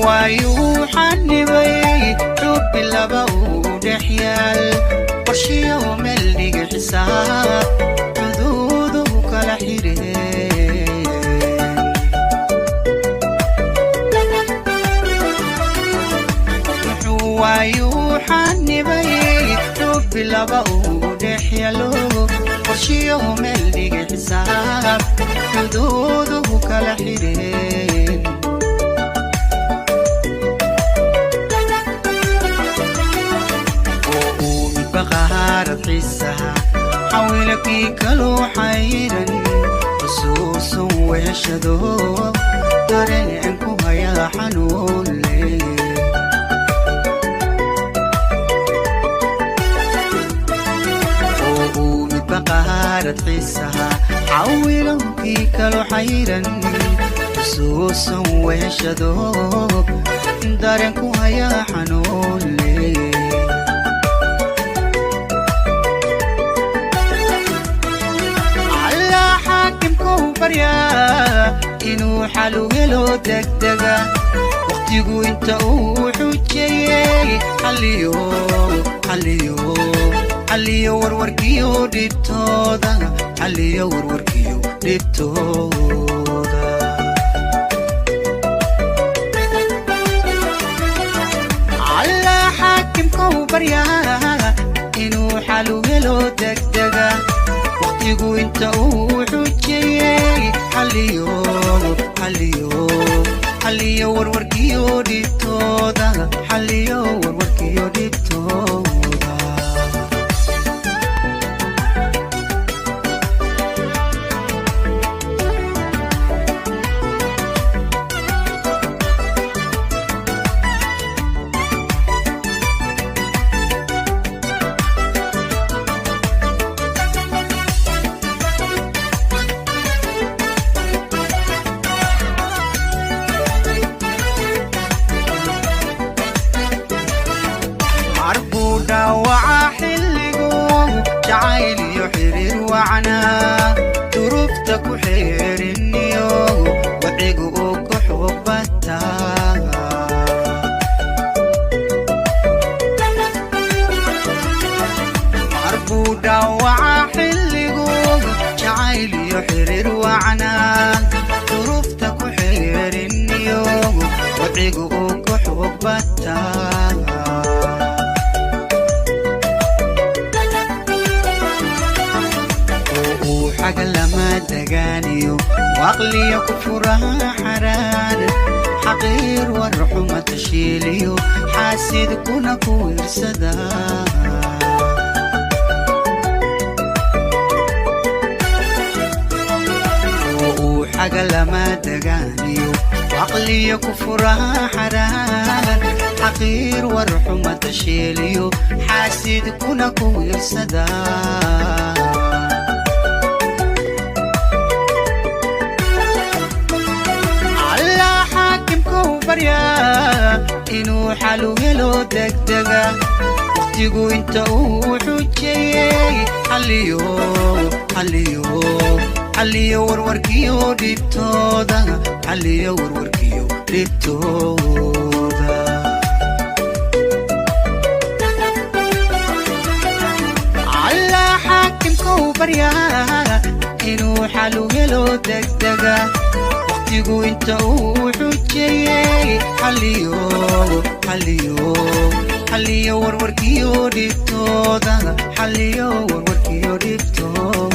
Waayuu xanibay xubbi laba uu dhex yaal, qorshiyo meel dhiga xisaab, xuduuduhu kala xidheen. Muxuu waayuu xanibay xubbi laba uu dhex yaalo, qorshiyo meel dhiga xisaab, xuduuduhu kala xidheen? Oo uu midba qahaarad xiisaha xawilakii kaloo xayiran, xusuusun weheshado, dareen ku hayaa xanuun leh. Oo uu midba qahaarad xiisaha xawilakii kaloo xayiran, xusuusun weheshado, dareen ku hayaa xanuun leh. Allaa xaakimkou baryaa inuu xalu helo degdega, wakhtigu inta uu xujeeyey, xalliyo xalliyo xalliyo warwarkiyo dhibtooda, xalliyo warwarkiyo dhibtooda. Allaa xaakimkou baryaa inuu xalu helo degdega, wakhtigu inta uu xujeeyey, xalliyo xalliyo xalliyo warwarkiyo dhibtooda, xalliyo warwarkiyo dhibtooda. Mar buu dhaawacaa xilligu jacayl iyo xiriir wacnaa, duruufta ku xeeriniyo wacigu uu ku xoog bataa. Mar buu dhaawacaa xilligu jacayl iyo xiriir wacnaa, duruufta ku xeeriniyo wacigu uu ku xoog bataa. Oo uu xaga lama degaaniyo waqliyo ku furaha xaraar, xaqiir war xuma tashiiliyo, xaasidkuna ku wiirsada. Oo uu xaga lama degaaniyo waqliyo ku furaha xaraar, xaqiir war xuma tashiiliyo, xaasidkuna ku wiirsada. Allaa xaakimkou baryaa inuu xalu helo degdega, wakhtigu inta uu xujeeyey, xalliyo xalliyo xalliyo warwarkiyo dhibtooda, xalliyo warwarkiyo dhibtooda. Allaa xaakimkou baryaa inuu xalu helo degdega, wakhtigu inta uu xujeeyey, xalliyo xalliyo xalliyo warwarkiyo dhibtooda, xalliyo warwarkiyo dhibtooda.